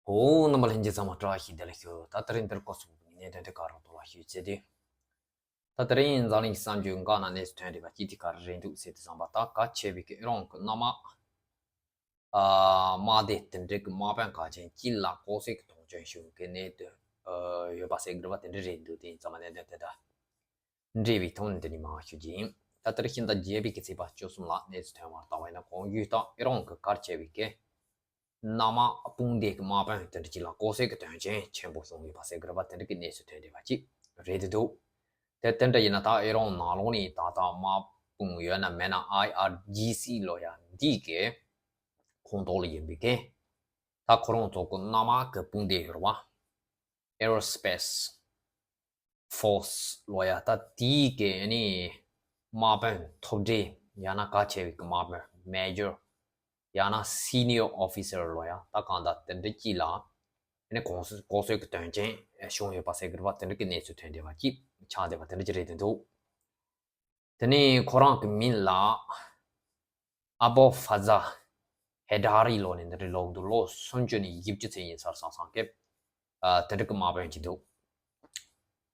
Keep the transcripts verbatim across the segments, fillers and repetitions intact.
ཧོ། རྣམ་པ་ལྷན་རྒྱས་ཚང་མ་བཀྲ་ཤིས་བདེ་ལེགས་ཞུ། ད་དེ་རིང་འདིར་སྐོར་སོང་གི་གནད་དོན་དེ་ག་རང་ཐོག་ལ་ཞུས་ཚེ་དུས། ད་དེ་རིང་འཛམ་གླིང་གི་བསམ་བརྗོད་འགའ་ན་གནས་སུ་ཐོན་བསྡད་པ་ཅི་དེ་ག་རེ་རེད་འདུག་ཟེར་དུས་ཙམ་པ། ད་གལ་ཆེ་བའི་གི་ཨི་རན་གི་གནམ་དམག་ཨ་དམག་སྡེ་དེ་འདྲའི་གི་དམག་དཔོན་གལ་ཆེན་གཅིག་ལ་ལྐོག་གསོད་ཀྱི་དོན་རྐྱེན་བྱུང་གི་གནད་དོན་ཨ་ཡོད་པ་ཟེར་གི་རེད་པ། དེ་འདྲ་རེད་འདུག་དེ་ཡིན་ཙང་མ་གནད་དོན་དེ་དང་འབྲེལ་བའི་ཐོག་ནས་འདི་ནས་མར་ཞུ་རྒྱུ་ཡིན། ད་ལྟར་ཕྱི་ཟླ་བརྒྱད་པའི་གི་ཚེས་པ་བཅུ་གསུམ་ལ་གནས་སུ་ཐོན་པར་བལྟ་བ་ཡིན་ན། གོང་ཞུས་ལྟར་ཨི་རན་གྱི་གལ་ཆེ་བའི་གི་གནམ་དམག་དཔུང་སྡེའི་གི་དམག་དཔོན་དེ་འདྲ་ཅིག་ལ་ལྐོག་གསོད་ཀྱི་དོན་རྐྱེན་ཆེན་པོ་བྱུང་ཡོད་པ་ཟེར་གི་རེད་པ། དེ་འདྲ་གི་གནས་སུ་ཐོན་བསྡད་པ་ཅིག་རེད་འདུག་དེ་དེ་འདྲ་ཡིན་ན་ད་ཨི་རན་ནང་ལོགས་ནས་ད་ལྟ་དམག་དཔུང་ཡོད་ན་མེད་ན། ཨའི་ཨར་ཇི་སི་ལབ་ཡ་འདི་གི་ཁོངས་གཏོགས་ལ་ཡིན་པའི་གི་ད་ཁོ་རང་ཚོ་གི་གནམ་དམག་གི་དཔུང་སྡེ་ཡོད་རེད་པ། Aerospace Force ལབ་ཡ་ད་དེའི་གི་ཨ་ནི་དམག་དཔོན་མཐོ་གྲས་ཡང་ན་གལ་ཆེ་བའི་གི་དམག་དཔོན་Major ཡང་ན་Senior Officer ལབ་ཡ་ད་གང་ལྟར་དེ་འདྲ་ཅིག་ལ་ཨ་ནི་ལྐོག་གསོད་ལྐོག་གསོད་ཀྱི་དོན་རྐྱེན་བྱུང་ཡོད་པ་ཟེར་གི་རེད་པ། དེ་འདྲ་གི་གནས་ཚུལ་ཐོན་བསྡད་པ་ཅིག་ཆགས་བསྡད་པ་དེ་འདྲ་ཅིག་རེད་འདུག་དེ་ནས་ཁོ་རང་གི་མིང་ལ་ཨ་བུ་ཧྥ་ཛ་ཧེ་ཌ་རི་ལབ་ནས་འདི་འདྲ་ལབ་འདུག་ལོ་སུམ་ཅུ་ནས་བཞི་བཅུ་ཚོད་ཡིན་ས་རེད་བསམ་བསམ་གི། ཨ་དེ་འདྲ་གི་དམག་དཔོན་ཅིག་འདུག་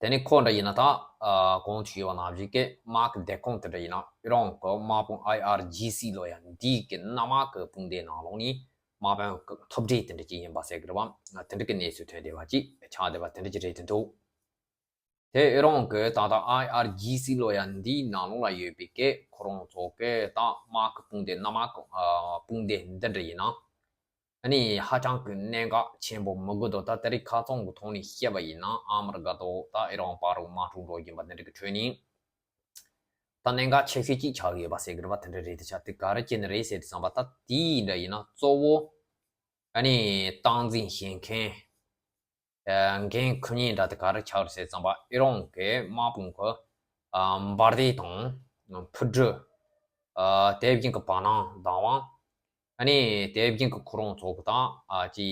དེ་ནས་ཁོ་འདྲ་ཡིན་ན་ད་ཨ་གོང་དུ་ཞུས་པ་ནང་བཞིན་གི་དམག་གི་སྡེ་ཁག་དེ་འདྲ་ཡིན་ན་ཨི་རན་གི་དམག་དཔུང་ཨའི་ཨར་ཇི་སི་ལབ་ཡ་འདི་གི་གནམ་དམག་གི་དཔུང་སྡེ་ནང་ལོགས་ནས་དམག་དཔོན་གི་མཐོ་གྲས་དེ་འདྲ་ཅིག་ཡིན་པ་ཟེར་གི་རེད་པ། དེ་འདྲ་གི་གནས་ཚུལ་ཐོན་བསྡད་པ་ཅིག་ཆགས་བསྡད་པ་དེ་འདྲ་ཅིག་རེད་འདུག་དེ་ཨི་རན་གི་ད་ལྟ་ཨའི་ཨར་ཇི་སི་ལབ་ཡ་འདིའི་ནང་ལོགས་ལ་ཡོད་པའི་གི་ཁོ་རང་ཚོ་གི་ད་དམག་གི་དཔུང་སྡེ་གནམ་དམག་གི་ཨ་དཔུང་སྡེ་འདི་འདྲ་ཡིན་ན་ཨ་ནི་ཧ་ཅང་གི་གནད་འགག་ཆེན་པོ་མི་དགོས་དོ། ད་དེ་རིང་ཁ་རྩང་གི་ཐོག་ནས་བཤད་པ་ཡིན་ན་ཨ་མི་རི་ཀ་དང་ད་ཨི་རན་བར་དུ་དམག་འཁྲུག་འགྲོ་བཞིན་པ་འདི་འདྲ་གི་ཁྲོད་ནས་ད་གནད་འགག་ཆེ་ཤོས་གཅིག་ཆགས་ཀྱི་ཡོད་པ་ཟེར་གི་རེད་པ། དེ་འདྲ་རེད། དེ་ཆ་དེ་ག་རེ་བྱས་ནས་རེད་ཟེར་དུས་ཙམ་པ་ད་དེའི་འདྲ་ཡིན་ན་གཙོ་བོ་ཨ་ནི་སྟངས་འཛིན་བྱེད་མཁན་འགན་འཁུར་མཁན་འདྲ་དེ་ག་རེ་ཆགས་རེད་ཟེར་ཙམ་པ། ཨི་རན་གི་དམག་དཔུང་གི་འབར་མདེལ་དང་འཕུར་གྲུ་དེ་བཞིན་གི་བར་སྣང་ལྡང་བ། ཨ་ནི་དེ་བཞིན་གི་ཁོ་རང་ཚོ་གི་དང་ཨ་ཅི་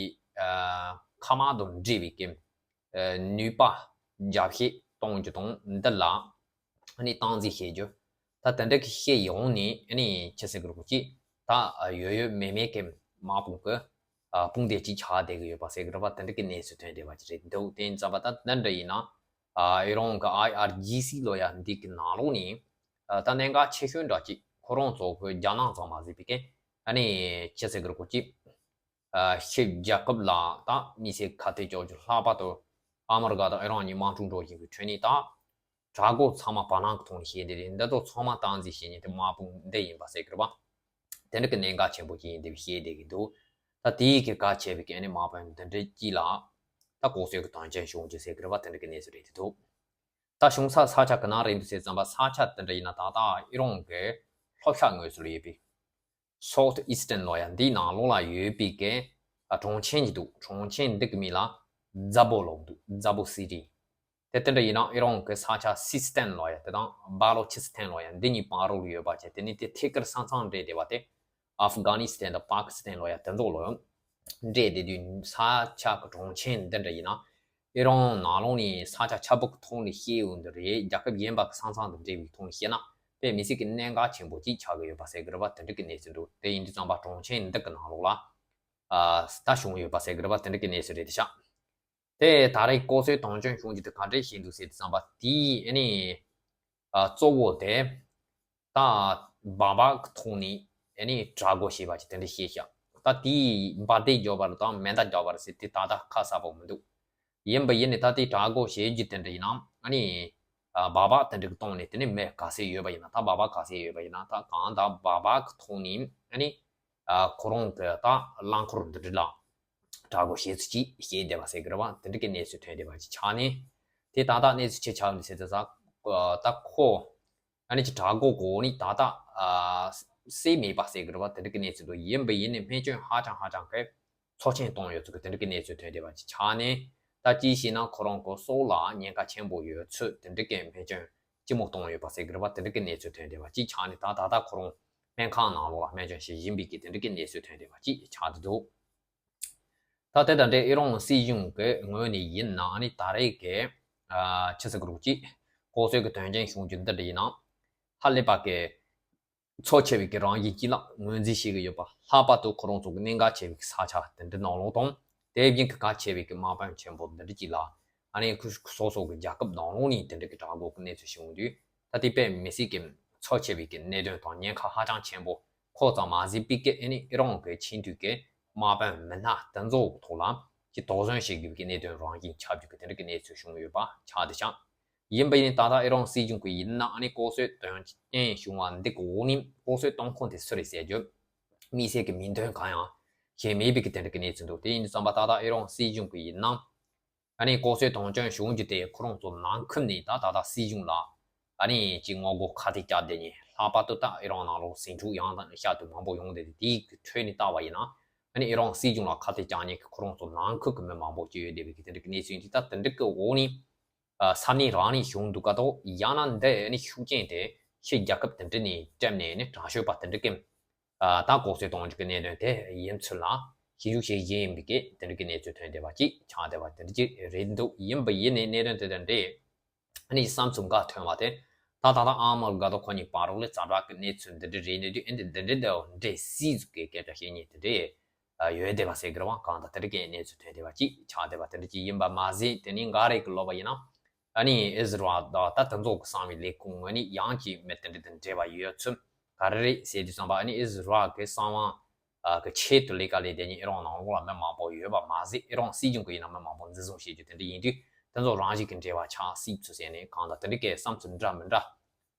མཁའ་དམག་དང་འབྲེལ་བའི་གི་ནུས་པ་རྒྱ་སྐྱེད་གཏོང་རྒྱུ་དང་འདི་ལ་ཨ་ནི་སྟངས་འཛིན་བྱེད་རྒྱུ། ད་དེ་འདྲ་གི་བཤད་ཡོང་ནས་ཨ་ནི་ཅི་ཟེར་གི་རེད་གོ་ཅི། ད་ཡོད་ཡོད་མེད་མེད་གི་དམག་དཔུང་གི་དཔུང་སྡེ་གཅིག་ཆགས་བསྡད་གི་ཡོད་པ་ཟེར་གི་རེད་པ། དེ་འདྲ་གི་གནས་ཚུལ་ཐོན་བསྡད་པ་ཅིག་རེད་འདུག་དེ་ཡིན་ཙམ་པ་ད་དེ་འདྲ་ཡིན་ན་ཨ་ཨི་རན་གི་ཨའི་ཨར་ཇི་སི་ལབ་ཡ་འདི་གི་ནང་ལོགས་ནས་ཨ་ད་གནད་འགག་ཆེ་ཤོས་འདྲ་ཅིག་ཁོ་རང་ཚོ་གི་རྒྱ་ནག་ཙམ་མ་ཟད་པའི་གི་ཨ་ནི་ཅི་ཟེར་གི་རེད་གོ་ཅི། ཨ་ཕྱི་རྒྱལ་ཁབ་ལ་ད་མི་སེར་ཁ་གཏད་གཅོག་རྒྱུ། ལྷག་པར་དུ་ཨ་མི་རི་ཀ་དང་ཨི་རན་གཉིས་དམག་འཁྲུག་འགྲོ་བཞིན་པའི་ཁྲོད་ནས་ད་དྲག་རྒོལ་ཚང་མ་བར་སྣང་གི་ཐོག་ནས་བྱས་བསྡད་རེད། འདི་ཚོ་ཚང་མ་སྟངས་འཛིན་བྱེད་མཁན་དེ་དམག་དཔུང་འདི་ཡིན་པ་ཟེར་གི་རེད་པ། དེ་འདྲ་གི་གནད་འགག་ཆེན་པོ་ཅིག་ཡིན་འདི་བཤད་བསྡད་གི་འདུག་ད་དེའི་གི་གལ་ཆེ་བའི་གི་ཨ་ནི་དམག་དཔོན་འདི་འདྲ་གཅིག་ལ་ད་ལྐོག་གསོད་ཀྱི་དོན་རྐྱེན་བྱུང་རྒྱུ་ཟེར་གི་རེད་པ། དེ་འདྲ་གི་གནས་ཚུལ་རེད་འདུག་ད་བྱུང་ས་ས་ཆ་གི་ནང་རེད་འདུག་ཟེར་ཙམ་པ། ས་ཆ་དེ་འདྲ་ཡིན་ན་ད་ལྟ་ཨི་རན་གི་ལྷོ་ཤར་ངོས་སུ་ལ་ཡོད་པའི་South Eastern ལབ་ཡ་འདིའི་ནང་ལོགས་ལ་ཡོད་པའི་གི་ཨ་གྲོང་ཁྱེར་ཅིག་འདུག་གྲོང་ཁྱེར་འདི་གི་མིང་ལ་ཛ་བོ་ལབ་འདུག་ཛ་བོ་སི་ཊི། དེ་དེ་འདྲ་ཡིན་ན་ཨི་རན་གི་ས་ཆ་སི་སི་ཐན་ལབ་ཡ་དེ་དང་བ་ལོ་ཆི་སི་ཐན་ལབ་ཡ་འདི་གཉིས་བར་རོལ་ཡོད་པ་བྱས། དེ་ནི་དེ་ཐད་ཀར་ས་མཚམས་འདྲེས་བསྡད་པ་དེ་ཨབ་གྷ་ནི་སི་ཐན་དང་པ་ཀི་སི་ཐན་ལབ་ཡ་དེ་ཚོ་ལ་འདྲེས་བསྡད་དུས་ས་ཆ་གི་གྲོང་ཁྱེར་འདི་འདྲ་ཡིན་ན་ཨི་རན་ནང་ལོགས་ནས་ས་ཆ་ཆ་བོ་གི་ཐོག་ནས་བཤད་ཡོང་འདི་རེད། རྒྱལ་ཁབ་གཞན་པ་གི་ས་མཚམས་དང་འབྲེལ་བའི་ཐོག་ནས་བཤད་ན་དཔེ་མི་སྲིད་ཀྱི་གནད་འགག་ཆེན་པོ་ཅིག་ཆགས་ཀྱི་ཡོད་པ་ཟེར་གི་རེད་པ། དེ་འདྲ་གི་གནས་ཚུལ་འདུག་དེ་ཡིན་དུས་ཙམ་པ་གྲོང་ཁྱེར་འདི་གི་ནང་ལོགས་ལ་ཨ་ད་བྱུང་ཡོད་པ་ཟེར་གི་རེད་པ། དེ་འདྲ་གི་གནས་ཚུལ་རེད་དེ་ཤག་དེ་ད་རེས་ལྐོག་གསོད་དོན་རྐྱེན་བྱུང་རྒྱུ་དེ་ག་འདྲས་ཤེས་འདུག་ཟེར་དུས་ཙམ་པ། དེའི་ཨ་ནི་ཨ་གཙོ་བོ་དེ་ད་སྦག་སྦག་གི་ཐོག་ནས་ཨ་ནི་དྲག་རྒོལ་བྱས་པ་ཅིག་དེ་འདྲ་བཤད་ཤག་ད་དེའི་འབར་མདེལ་རྒྱག་པ་རེད་དང་མེ་མདའ་རྒྱག་པ་རེད་ཟེར་དེ་ད་ལྟ་ཁ་གསལ་པོ་མི་འདུག་ཡིན་པ་ཡིན་ནས་ད་དེ་དྲག་རྒོལ་བྱེད་རྒྱུ་དེ་འདྲ་ཡིན་ན་ཨ་ནི་ཨ་སྦག་སྦག་དེ་འདྲ་གི་སྟེང་ནས་དེ་ནས་མེ་ག་ཚད་ཡོད་པ་ཡིན་ན། ད་སྦག་སྦག་ག་ཚད་ཡོད་པ་ཡིན་ན། ད་གང་ལྟར་སྦག་སྦག་གི་ཐོག་ནས་ཨ་ནི་ཨ་ཁོ་རང་གི་ད་རླངས་འཁོར་འདི་འདྲ་ལ་དྲག་རྒོལ་བྱེད་ཚུལ་ཅིག་བཤད་བསྡད་པ་ཟེར་གི་རེད་པ། དེ་འདྲ་གི་གནས་ཚུལ་ཐོན་བསྡད་པ་ཅིག་ཆགས་ནས། དེ་ད་ལྟ་གནས་ཚུལ་ཅི་ཆགས་འདུག་ཟེར་དུས་ཙམ་པ་ད་ཁོ་ཨ་ནི་ཅིག་དྲག་རྒོལ་གོ་ནི་ད་ལྟ་ཨ་སེལ་མེད་པ་ཟེར་གི་རེད་པ། དེ་འདྲ་གི་གནས་ཚུལ་འདུག་ཡིན་པ་ཡིན་ནས་རྨས་སྐྱོན་ཧ་ཅང་ཧ་ཅང་གི་ཚབས་ཆེན་བཏང་ཡོད་ཚུལ་གི་དེ་འདྲ་གི་གནས་ཚུལ་ཐོན་བསྡད་པ་ཅིག་ཆགས་ནས། ད་ཅི་ཞེ་ན་ཁོ་རང་གི་སྲོག་ལ་ཉེན་ཁ་ཆེན་པོ་ཡོད་ཚུལ་དེ་འདྲ་གི་རྨས་སྐྱོན་ལྕི་མོ་བཏང་ཡོད་པ་ཟེར་གི་རེད་པ། དེ་འདྲ་གི་གནས་ཚུལ་ཐོན་བསྡད་པ་ཅིག་ཆགས་ནས། ད་ད་ལྟ་ཁོ་རང་སྨན་ཁང་ནང་ལོགས་ལ་སྨན་བཅོས་བྱེད་བཞིན་པའི་གི་དེ་འདྲ་གི་གནས་ཚུལ་ཐོན་བསྡད་པ་ཅིག་ཆགས་བསྡད་འདུག་ད་དེ་དང་འབྲེལ་ཨི་རན་སྲིད་གཞུང་གི་ངོས་ནས་ཡིན་ན་ཨ་ནི་ད་རེས་ཀྱི་ཨ་ཆི་ཟེར་གི་རེད་གོ་ཅི། ལྐོག་གསོད་ཀྱི་དོན་རྐྱེན་བྱུང་རྒྱུ་འདི་འདྲ་ཡིན་ན་ཧ་ལས་པ་གི་ཚབས་ཆེ་བའི་གི་རང་བཞིན་ཅིག་ལ་ངོས་འཛིན་བྱེད་ཀྱི་ཡོད་པ། ལྷག་པར་དུ་ཁོ་རང་ཚོ་གི་གནད་འགག་ཆེ་བའི་གི་ས་ཆ་དེ་འདྲ་ནང་ལོགས་དང་ དེ་བཞིན་གྱི་གལ་ཆེ་བའི་གི་དམག་དཔོན་ཆེན་པོ་འདི་འདྲ་ཅིག་ལ་ཨ་ནི་ཁོ་སོ་སོ་གི་རྒྱལ་ཁབ་ནང་ལོགས་ནས་དེ་འདྲ་གི་དྲག་རྒོལ་གི་གནས་ཚུལ་བྱུང་དུས། ད་དེ་དཔེ་མི་སྲིད་ཀྱི་འཚབ་ཆེ་བའི་གི་གནད་དོན་དང་ཉེན་ཁ་ཧ་ཅང་ཆེན་པོ། ཁོ་ཙམ་མ་ཟད་པའི་གི་ཨ་ནི་ཨི་རན་གྱི་ཆེས་མཐོའི་གི་དམག་དཔོན་མི་སྣ་དེ་ཚོ་གི་ཐོག་ལ་ཅིག་དོགས་ཟོན་བྱེད་དགོས་པའི་གི་གནད་དོན་རང་བཞིན་ཆགས་རྒྱུ་གི་དེ་འདྲ་གི་གནས་ཚུལ་བྱུང་ཡོད་པ་ཆགས་བསྡད་ཤག་ཡིན་པ་ཡིན་ནའི་ད་ལྟ་ཨི་རན་སྲིད་གཞུང་གི་ཡིན་ན་ཨ་ནི་ལྐོག་གསོད་དོན་རྐྱེན་བྱུང་བ་འདི་གི་འོག་ནས་ལྐོག་གསོད་གཏོང་མཁན་དེ་སུ་རེད་ཟེར་རྒྱུ། དམིགས་བསལ་གྱི་མིང་དོན་གང་ཡང་ཤེས་མེད་པའི་གི་དེ་འདྲ་གི་གནས་ཚུལ་འདུག་དེ་ཡིན་དུས་ཙམ་པ་ད་ལྟ་ཨི་རན་སྲིད་གཞུང་གི་ཡིན་ན་ཨ་ནི་ལྐོག་གསོད་གཏོང་རྐྱེན་བྱུང་རྒྱུ་དེ་ཁོ་རང་ཚོ་ནང་ཁུལ་ནས་ད་ད་ལྟ་སྲིད་གཞུང་ལ་ཨ་ནི་ཅིག་ངོ་རྒོལ་ཁ་གཏད་བཅག་བསྡད་ནས། ལྷག་པར་དུ་ད་ཨི་རན་ནང་ལོགས་ཟིང་འཁྲུག་ཡང་དང་བསྐྱར་དུ་མང་པོ་ཡོང་བསྡད་དེ། དེའི་གི་ཁྲོད་ནས་བལྟས་པ་ཡིན་ན་ཨ་ནི་ཨི་རན་སྲིད་གཞུང་ལ་ཁ་གཏད་བཅག་མཁན་གྱི་ཁོ་རང་ཚོ་ནང་ཁུལ་གྱི་མི་མང་པོ་ཅིག་ཡོད་བསྡད་པའི་གི་དེ་འདྲ་གི་གནས་ཚུལ་ཡིན་དུས། ད་དེ་འདྲ་གི་འོག་ནས་ཨ་ས་གནས་རང་ནས་བྱུང་འདུག་ག་ད་ཡང་ན་འདི་ནི་ཤུགས་རྐྱེན་དེ་ཕྱི་རྒྱལ་ཁབ་དེ་འདྲ་ནས་སྤྲད་ནས་ནི་དྲག་ཤོས་པ་དེ་འདྲ་གི་ཨ་ད་ལྐོག་གསོད་གཏོང་རྒྱུ་གི་གནད་དོན་དེ་ཡིན་ཚུལ་ལ་ཞིབ་འཇུག་བྱེད་བཞིན་ཡིན་པའི་གི་དེ་འདྲ་གི་གནས་ཚུལ་ཐོན་བསྡད་པ་ཅིག་ཆགས་བསྡད་པ་དེ་འདྲ་ཅིག་རེད་འདུག་ཡིན་པ་ཡིན་ནའི་གནད་དོན་དེ་དང་འབྲེལ་ཨ་ནི་བསམ་ཚུལ་འགའ་ཐོན་པ་དེ། ད་ད་ལྟ་ཨ་མ་དགའ་ཏོ་ཁོ་གཉིས་བར་ལ་ཛ་དྲག་གི་གནས་ཚུལ་འདི་འདྲ་རེད་ནས་དུས། ཨེ་འདི་འདི་འདྲ་དེ་འདྲ་སྲིད་ཟུར་གི་སྐད་ཆ་བཤད་མཁན་དེ་འདྲ་ཡོད་བསྡད་པ་ཟེར་གི་རེད་པ། གང་ལྟར་དེ་འདྲ་གི་གནས་ཚུལ་ཐོན་བསྡད་པ་ཅིག་ཆགས་བསྡད་པ་དེ་འདྲ་ཅིག་ཡིན་པ་མ་ཟད། དེ་ནས་འགའ་རེ་གི་ལབ་པ་ཡིན་ན་ཨ་ནི་ཨིས་རལ་དང་ད་དེ་ཚོ་གི་གསང་བའི་ལས་ཁུངས་ངོས་ནས་ཡང་ཅིག་མི་དེ་འདྲ་དང་འབྲེལ་བ་ཡོད་ཚུལ་ག་རེ་རེད་ཟེར་དུས་ཙམ་པ། ཨ་ནི་ཨིས་རལ་གི་གསང་བ་གི་ཆེད་དུ་ལས་ཀ་ལས་བསྡད་མཁན་ཨི་རན་ནང་ལོགས་ལ་མི་མང་པོ་ཡོད་པ་མ་ཟད། ཨི་རན་སྲིད་གཞུང་གི་ཡིན་ན་མི་མང་པོ་འཛིན་བཟུང་བྱེད་རྒྱུ་དེ་འདྲ་ཡིན་དུས། དེ་ཚོ་རང་བཞིན་གྱི་འབྲེལ་བ་ཆགས་སྲིད་ཚུལ་ཟེར་ནས་གང་ལྟར་དེ་འདྲ་གི་བསམ་ཚུལ་འདྲ་མི་འདྲ་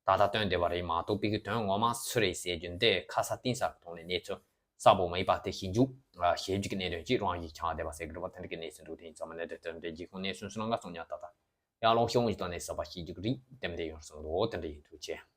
ད་ལྟ་བཏོན་བསྡད་པ་རེད་མ་གཏོགས། པའི་གི་དོན་ངོ་མ་སུ་རེད་ཟེར་རྒྱུ་འདི་ཁ་ས་གཏིང་ཟབ་ཐོག་ནས་གནས་ཚུལ་གསལ་པོ་མེད་པ་དེ་ཞིབ་འཇུག་བྱེད་རྒྱུ་གི་གནད་དོན་ཅིག་རང་བཞིན་ཆགས་བསྡད་པ་ཟེར་གི་རེད་པ། དེ་འདྲ་གི་གནས་ཚུལ་འདུག་དེ་ཡིན་ཙང་མ་གནད་དོན་དེ་འདྲ་རྗེས་ཁོང་གནས་ཚུལ་སུ་ལ་འགའ་སོང་ཉག་ད་ལྟ་ཡར་ལོངས་ཤོག་ངོས་ཀྱི་ཐོག་ནས་གསར་པ་ཞིག་རྒྱུགས་རིགས་ཏན་ཏན་ཡོང་སོང་ལོ། དེ་འདྲ་ཡིན་ཐུགས་རྗེ་ཆེ།